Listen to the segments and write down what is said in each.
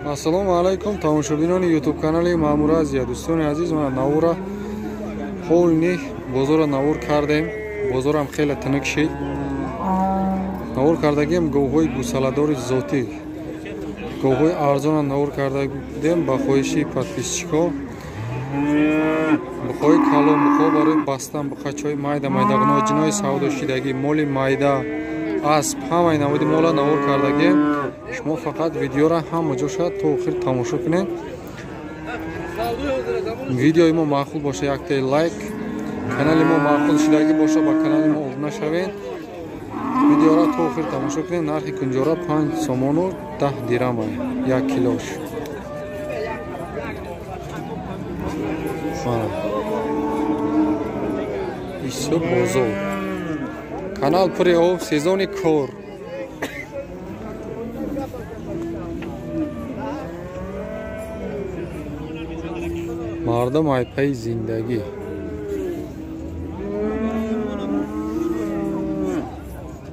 Ассалому алайкум тамошобинони YouTube канали Маъмур Азия. Дӯстони азиз, ман навора ҳолни бозорро навор кардем. Бозорам хеле тинук шид. Навор кардагем говҳои гусаладори зотӣ. Говҳои арзонро навор кардагем ба хоҳиши подписчикҳо. Буқҳои калон, буқҳо барои бастан, буқачаҳои майда майда, ғиноҷинои савдошидагӣ, моли майда, асп, ҳамаи намуди мола навор кардагем. Шумо фақат видеоро ҳама ҷоша то охир тамошо кунед. Видеои мо маъқул боша, яктаи лайк, канали мо маъқул шидагӣ боша, ба канали мо обуна шавед. Видеоро то охир тамошо кунед. Нархи кунҷора 5 сомону 10 дирам, 1 килош. Исо бозор. Канал пури об, сезони кор. Мардум айпаи зиндагӣ.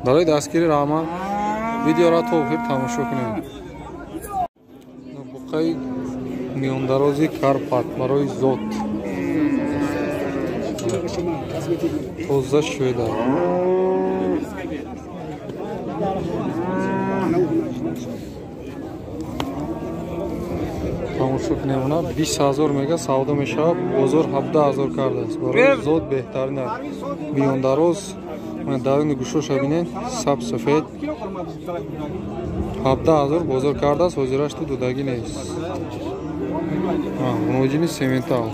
Барои дастгири раҳмат видеоро то охир тамошо кунед. Буқаи миёндарози Карпат барои зот. Тоза шуда. Тамошо кунем, она 20 000 мега савдо мешавад, бозор 17 000 кардааст. Барои зот беҳтарин аст. Миёндароз, даруни гӯшоша бинед, саб сафед. 17 000 бозор кардааст, ҳозираш ту додагӣ нест. Муноҷини сементал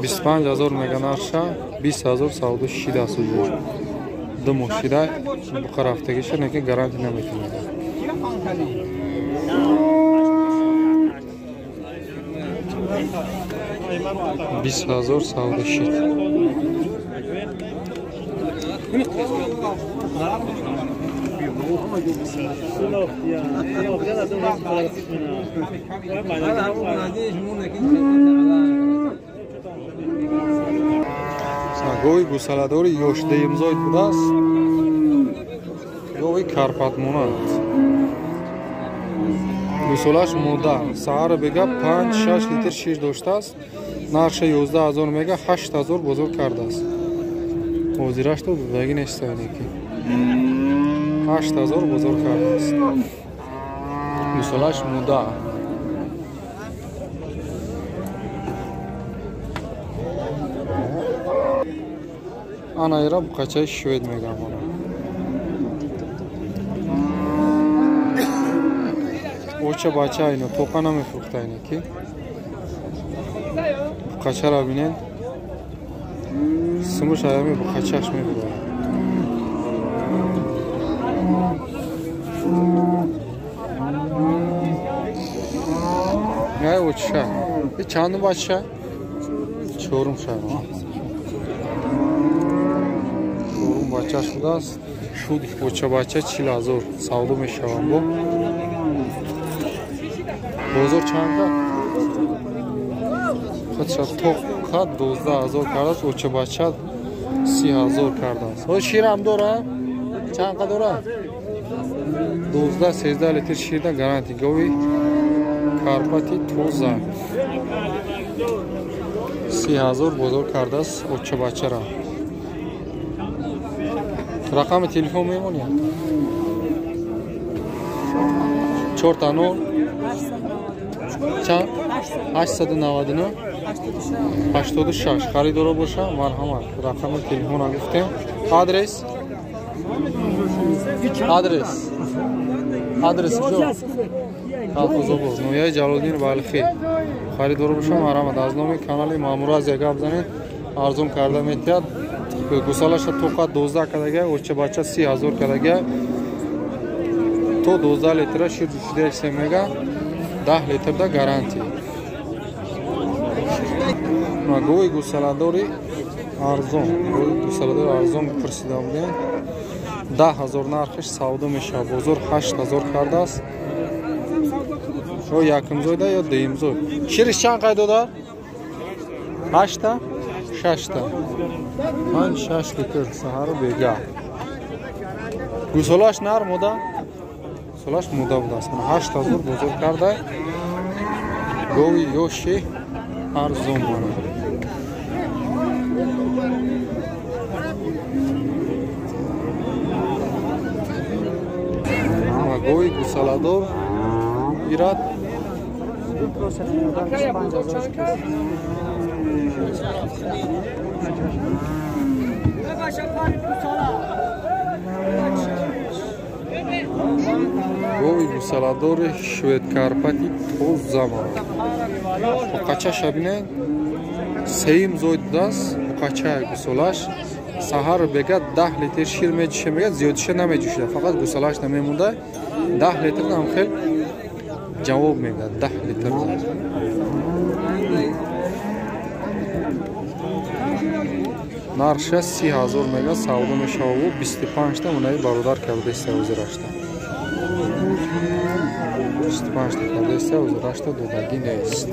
25 000 мега нарша, 20 000 савдо шидааст ҳозир. 2 моҳ шида буқа рафтагиша, неки гарантия наметавонад. 20 000 савдо шид. Гови гусаладори ёшдеимзоид будааст. Гови карпатмонанд. Гусолаш мода. Саҳар бега 5-6 литр шир доштааст. Нарша 11 000 мега, 8 000 бозор кардааст. Ҳозираш то додагӣ нест, ки 8 000 бозор кардааст. Гусолаш мода. Ана ира буқачаи швед мегам. Оча бача ино тоқа намефурӯхта, ине ки буқачаро бинед, сумуш аями буқачаш мебурад. Най оча. И чандум бача? Чорум ша. Чорум бача шудааст. Шуд оча бача 40 000 савдо мешаванд. Бо бозор чанд кард? Худша тоқа 12 000 кардааст, оча бача 30 000 кардааст. Ҳо ширам дора? Чанд қа дора? 12-13 литр ширда гарантия. Гови Карпати тоза. 30 000 бозор кардааст оча бачара. Рақами телефон мемонӣ? 4 0 чанд? 899 86. Харидоро боша, марҳамат. Рақами телефонро гуфтем. Адрес? Адрес. Адрес куҷо? Колхозобод, ноҳияи Ҷалолиддин Балхӣ. Харидоро боша, марҳамат. Аз номи канали Маъмур Азия гап занед, арзон карда метиҳад. Гусалаша тоқа 12 кардага, оча бача 30 000 кардага. То 12 литра шир ҷӯшидаи мега, 10 литрда гарантия. Гови гусаладори арзон, гови гусаладори арзон пурсида будем. 10 000 нархиш савдо мешавад. Бозор 8 000 кардааст. Ё якумзойда ё дуюмзой. Шириш чанд қай додар? 8та? 6та. 5-6 литр саҳару бега. Гусолаш нар мода? гусолаш муда будааст. 8000 бозор карда. Гови ёши арзон мана. Гови гусаладор ирад гови гусаладори шведкарпати тоза мана. Буқачаша бинед, сеюм зоид будааст, буқача гусолаш. Саҳар бега 10 литр шир меҷӯша, мега зиёдиша намеҷӯшида, фақат гусалаш намемонда. 10 литр ҳам хел ҷавоб медад, 10 литр. Нархша 30,000 мега савдо мешавад, 25 та мунаи бародар кардаиста ҳозирашта. 25 та кардаиста ҳозирашта додагӣ нест.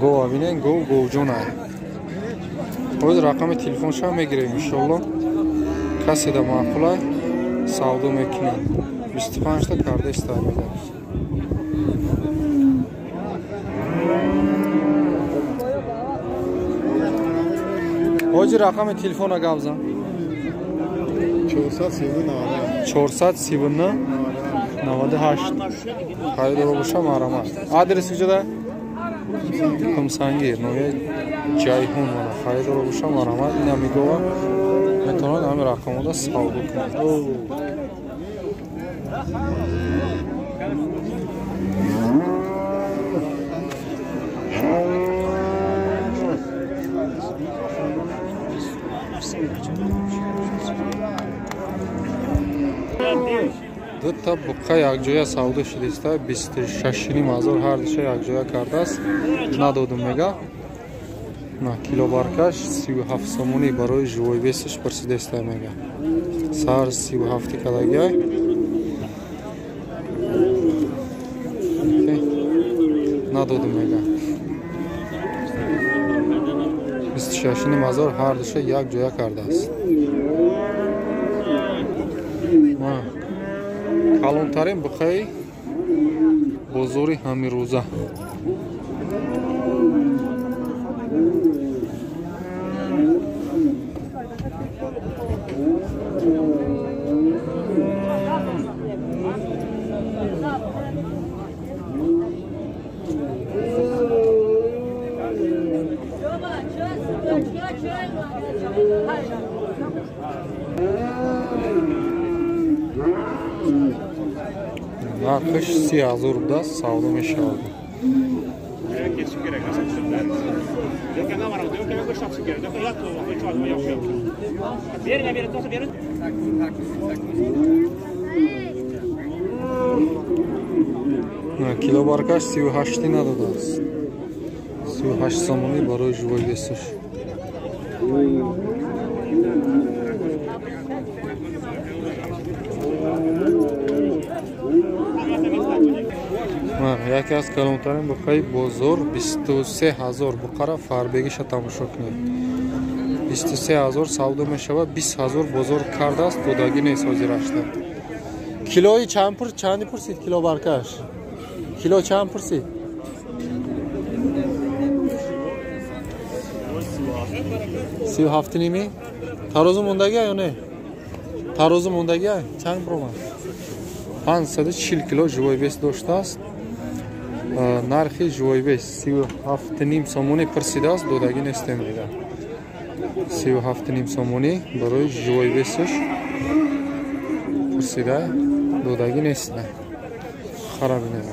Гова бинен, гов говҷона. Ҳозир рақами телефонша мегирем иншоалло. Касе да маъқула савдо мекунем. 25 та кардаиста мега. Ҳозир рақами телефона гап зан. 439 98. Харидоро боша марҳамат. Адрес куҷода? Кумсангир, ноҳияи Ҷайҳун. Мана харидоро боша марҳамат. Ина мигова метавонад ҳамин рақамода савдо кунад. Дута буқа якҷоя савдо шудиста, 26,5 ҳар душа якҷоя кардааст. Надодум мега. На килобаркаш 37 сомонӣ барои живой весаш пурсидаиста мега. Сар 37 калагиай. Надодум мега. 26,5 ҳар душа якҷоя кардааст. Калонтарин буқаи бозори ҳамирӯза. Нархаш 30,000 будааст, савдо мешавад. Килобаркаш 38 надодааст. 38 сомонӣ барои живой весаш. Яке аз калонтарин буқаи бозор 23,000 буқара фарбегиша тамошо кунед. 23,000 савдо мешавад, 20,000 бозор кардааст, додагӣ нест ҳозирашта. Килои чанд пурсид кило баркаш? Кило чанд пурсид? 37,5. Тарозу мондагӣ ё не? Тарозу мондагӣ чанд промад? 540 кило живой вес доштааст. Нархи живой вес 37,5 сомонӣ пурсидааст, додагӣ нестем мега. 37,5 сомонӣ барои живой весаш пурсида, додагӣ нест. Хара бинем.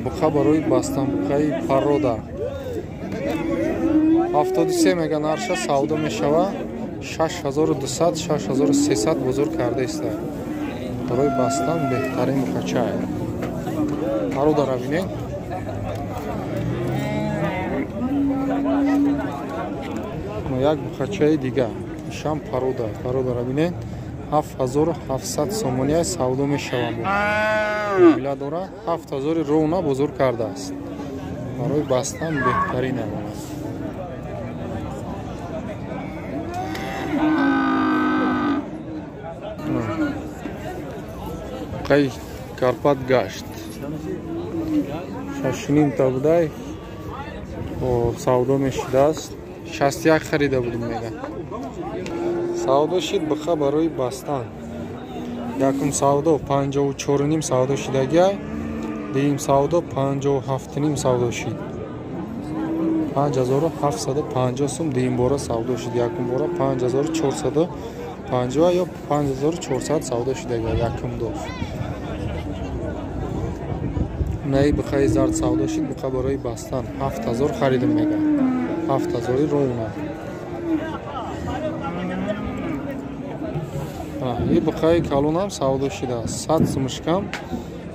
Буқа барои бастан, буқаи парода 73 мега нарша савдо мешава. 6200 6300 бозор кардаиста. Барои бастан беҳтарин буқача. Пародара бинем. Як буқачаи дига, ишам парода. Пародара бинем. 7700 сомония савдо мешавад. Мобила дора 7000 рона бозор кардааст. Барои бастан беҳтарин амон аст. Буқаи Карпат гашт. 6.5 та будай. Савдо мешидааст. 61 харида будем мега. Савдо шид буқа барои бастан. Якум савдо 54.5 савдо шидагиай. Дуюм савдо 57.5 савдо шид. 5750 сум дуюм бора савдо шид. Якум бора 5450 ё 5400 савдо шидагиай якум доф. Наи буқаи зард савдо шид, буқа барои бастан 7000 харидем мега. 7000 ровна. И буқаи калонам савдо шидааст. 100 сумушкам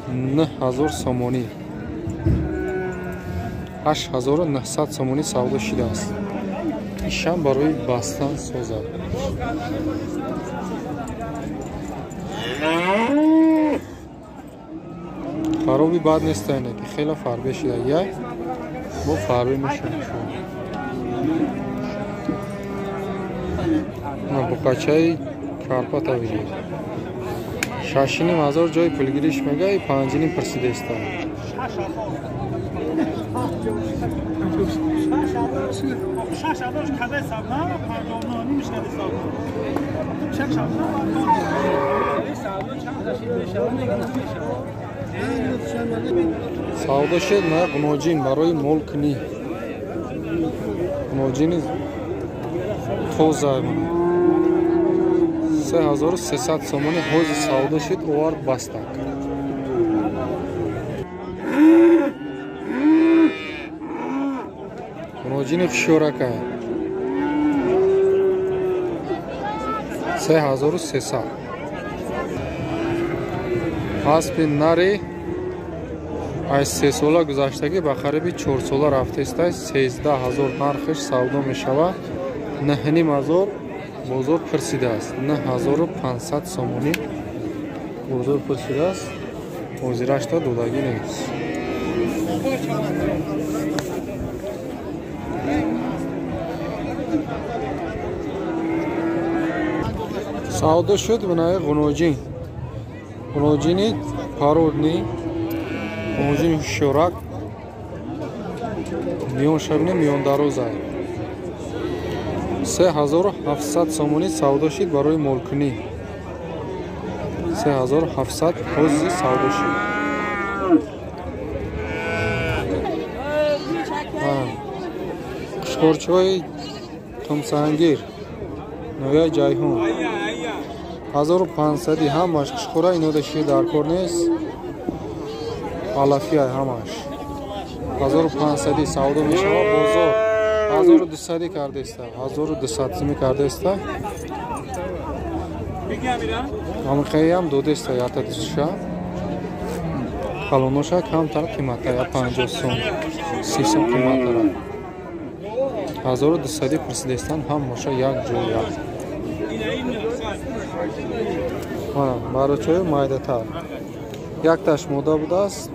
9000 сомонӣ. 8900 сомонӣ савдо шидааст. Ишам барои бастан созад. Хароби бад нестайне ки хеле фарбе шида. Я бо фарбе мешавад. На буқачаи Карпата бигир. 6.5 ҳазор ҷои пулгириш мега и 5.5 пурсидаиста. Савдо шид на ғуноҷин барои молкунӣ. Ғуноҷини тоза 3300 сомонӣ ҳози савдо шид, овард бастак. Ғуноҷини хушёрака 3300. Аспи нари аз 3 сола гузаштагӣ ба қариби 4 сола рафтеста 13000 нархиш савдо мешавад. 9500 бозор пурсидааст. 9500 сомонӣ бозор пурсидааст. Ҳозирашта додагӣ нест. Савдо шуд бинаи ғуноҷин. Ғуноҷини пародни, ғуноҷини ҳушёрак, миёншабини миёндароза. 3700 сомонӣ савдо шид барои молкунӣ. 3700 ҳози савдо шид. Қушқорчиҳои тумсангир ноҳияи Ҷайҳун 1500 ҳамаш қушқора, инода шир дар кор нест, алафия ҳамаш 1500 савдо мешавад. Бозор 1200 кардеста, 1200 сими кардеста. Ҳамқаям додеста ятадиша. Калоноша камтар қиматтар, 50 сом, 30 сом қиматтар. 1200 пурсидестан ҳамаша як ҷоя. Барочаи майдатар. Якташ мода будааст,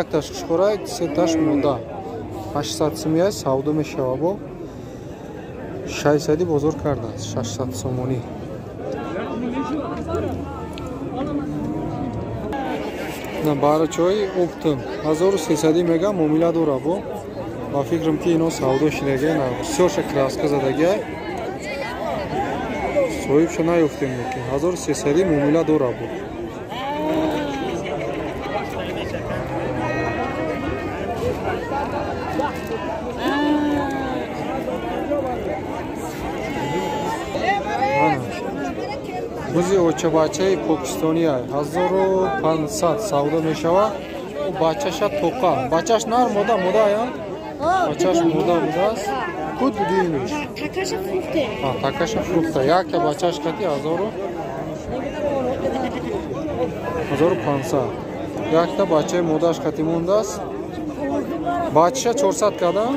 якташ қушқора, сеташ мода. 800 сумия савдо мешавад. Бо 600 бозор кардааст, 600 сомонӣ. На барочаи оптом 1300 мега муомила дора. Бо ба фикрам ки ино савдо шидага, на бисёрша краска задага. Соҳибша наёфтем ки 1300 муомила дора. Бо бузи очабачаи покистония 1500 савдо мешавад. Бачаша тоқа, бачаш нар мода мода я? Бачаш мода будааст. Куд будимиш? Такаша фрукта. Такаша фрукта. Якта бачаш қати 1500. Якта бачаи модаш қати мондааст. Бачаша 400 карда?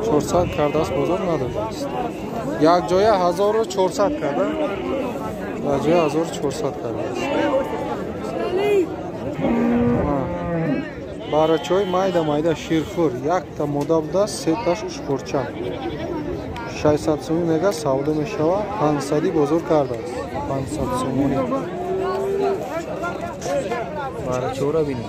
400 кардааст, бозор надодааст. Як ҷоя 1400 карда? Як ҷоя 1400 кардааст. Барачои майда майда ширхӯр, якта мода будааст, сеташ ушқурча. 600 сомонӣ мега савдо мешавад, 500 бозор кардааст. 500 сомонӣ. Барачора бинем.